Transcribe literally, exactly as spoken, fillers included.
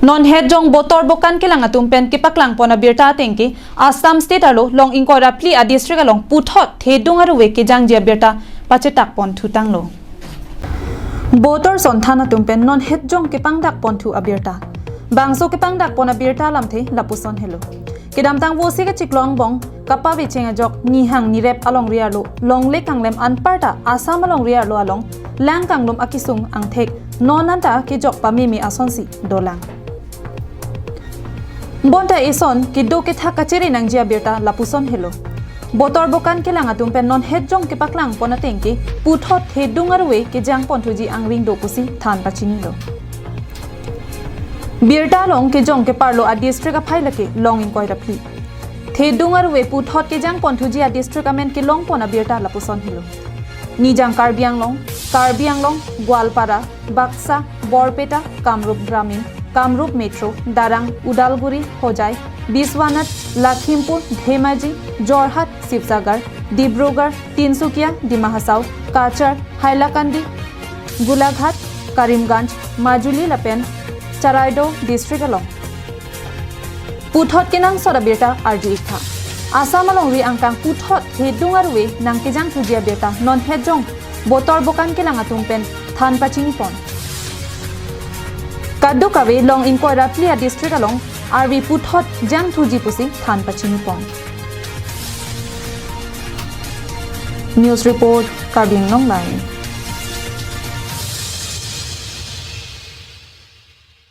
Non hetjong botor bokan kelang atum pen kepaklang pon abirta ateng ke Assam State arlo long ingkoi ra phli a district along puthot thedung aruve kejangji abirta pachetak pon thutanglo. Botor son than atum pen non hetjong kepangdak pon thu abirta. Bangso kepangdak pon abirta lamthe lapuson helo. Kedamtang vosi kachiklo angbong kapavecheng ajok nihang nirep alongri arlo longle kanglem anparta Assam alongri arlo along lang kanglum akisung angthek non anta kejok pameme asonsi dolang. Bonta eson kedo kethak kachere nangji abirta lapuson helo. Botor bokan kelang atum pen non hetjong kepaklang pon ateng ke puthot thedung aruve kejang pon thuji angring do pusi than pachinilo. Birta along kejong keparlo a district aphai lake long ingkoi ra phli. Thedung aruve puthot kejang pon thuji a district amen kelong pon abirta lapuson helo. Nijang Karbi Anglong, Karbi Anglong, Goalpara, Baksa, Borpeta, Kamrup Gramin, Kamrup Metro, Darrang, Udalguri, Hojai, Biswanath, Lakhimpur, Dhemaji, Jorhat, Sibsagar, Dibrugarh, Tinsukia, Dima Hasao, Cachar, Hailakandi, Golaghat, Karimganj, Majuli lapen Charaideo district along puthot kenangsot abirta arju iktha. Assam alongri angkang puthot thedung aruve nangkejang thuji abirta non hetjong botor bokan kelang atum pen than pachini pon. Kadokave long ingkoi ra phli a district along arvi puthot jang thuji pusi than pachini pon. News report, Karbi Anglong Live.